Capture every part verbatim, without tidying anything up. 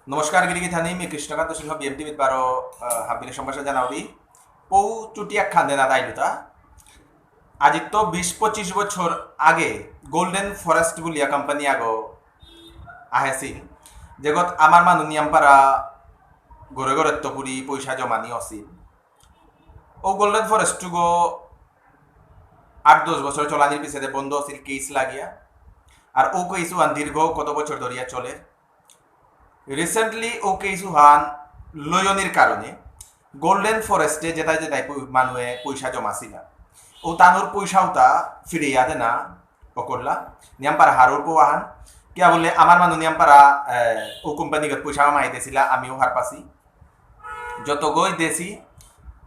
নমস্কার, গিরিগিথানি, মি কৃষ্ণকান্ত সিংহ, বিএমটিভিত বারো, আহ, হাবিরে সম্ভাষণ জানাউরি। পৌ চুটিয়া খান্দে না দাইলুতা। আজিত্ত বিশ পঁচিশ বছর আগে গোল্ডেন ফরেস্ট বুলিয়া কোম্পানি আগো আহেছিল, যেগত আমার মানু নিয়ামপারা ঘরে ঘরে তপুরি পয়সা জমানি আছিল। ও গোল্ডেন ফরেস্ট গো আট দশ বছর চলানির পিছনে বন্ধ আছিল কেস লাগিয়া। আর ও কেস ওহান দীর্ঘ কত বছর ধরিয়া চলে। রিসেন্টলি ও কেস ওহান লয়নির কারণে গোল্ডেন ফরেস্টে যেটাই যেটাই পু-, মানুয়ে পয়সা জমাছিলা, ও তানুর পয়সা উতা ফিরিয়া দেনা অকরলা। নিয়ামপারা হারৌর পৌ আহান। কিয়া বুললে আমার মানু নিয়ামপারা, এ, ও কোম্পানিগত পয়সা মাই দেছিলা, আমিও হার পাসি। যত গই দেছি,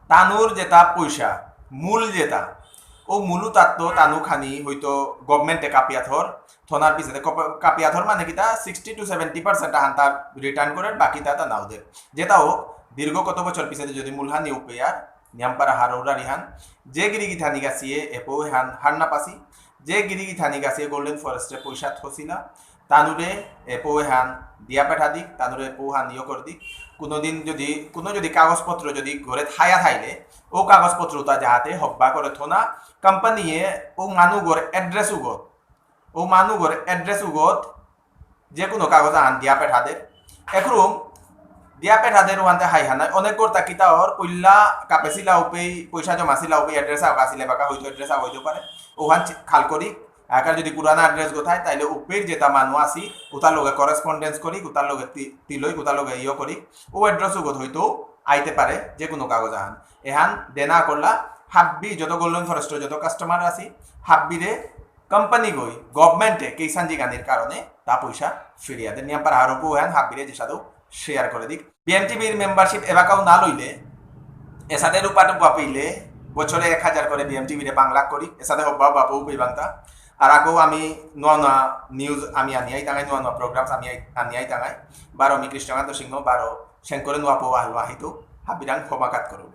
তানুর যেটা পয়সা, মূল যেটা, ও মূল তাত্ত তানু খানি হয়তো গভর্নমেন্টে কাপিয়া থর, থনার পিছনে কপ-, কাপিয়া থর মানে কিতা, সিক্সটি টু সেভেন্টি পার্সেন্ট আহান তার রিটার্ন করে, বাকি তা তা নাও দের। যেটা হোক, দীর্ঘ কত বছর পিছনে যদি মূলহানি উপেয়ার, নিয়ামপারা হারৌরারি হান, যে গিরিগিথানি গাছিয়ে এপো হান হার না পাসি, যে গিরিগিথানি গাছিয়ে গোল্ডেন ফরেস্টে পয়সা থসিলা, তানুরে এপো হান দিয়া পেঠা দিক, তানুরে এপো হান ইয়ে করে দিক। কোনোদিন যদি, কোনো যদি কাগজপত্র যদি ঘরে থায়া থাইলে, ও কাগজপত্রতা যাহাতে হব্বা করে থনা, কোম্পানিয়ে ও মানুগর অ্যাড্রেস উগত, ও মানুগর অ্যাড্রেস উগত যে কোনো কাগজ আহান দিয়া পেঠা দের। একরুম দিয়া পেঠা দের ওহানতে হাই হানাই। অনেক গরতা কিতা অর, পইলা কাপেছিলা উপেই, পয়সা জমাছিলা উপেই, অ্যাড্রেস আগ আসিলে বাকা হয়তো অ্যাড্রেস আগ হইতে পারে। ওহান চি-, খাল করি, আকার যদি পুরানা অ্যাড্রেস গো থায়, তাইলে উপেই যেটা মানু আসি, উতার লগে করেসপন্ডেন্স করি, উতার লগে তি-, তিলই, উতার লগে ইয়ে করি, ও অ্যাড্রেস উগত হয়তো আইতে পারে যে কোনো কাগজ আহান। এহান দেনা করলা, হাব্বি যত গোল্ডেন ফরেস্টর যত কাস্টমার আসি, হাব্বিরে কোম্পানি গই, গভর্নমেন্টে কেসান জিগানির কারণে তা পয়সা ফিরিয়া দেন। নিয়ামপারা হারৌর পৌ এহান হাব্বিরে যে সাথেও শেয়ার করে দিক। বিএমটিভির মেম্বারশিপ এবাকাও না লইলে, এসাদে রূপা টুপা পেইলে, বছরে এক হাজার করে বিএমটিভিরে পাঁচ লাখ করি, এসাদে হব্বা বাপু পেইবাংতা। আর আগেও আমি নোয়া নোয়া নিউজ আমি আনিয়াই তাঙাই, নোয়া নোয়া প্রোগ্রামস আমি আই-, আনিয়াই তাঙাই। বারো আমি কৃষ্ণকান্ত সিংহ, বারো সেন করে নোয়া পৌ আহলো আহিতো, হাবিরাং ক্ষমা কাত করুন।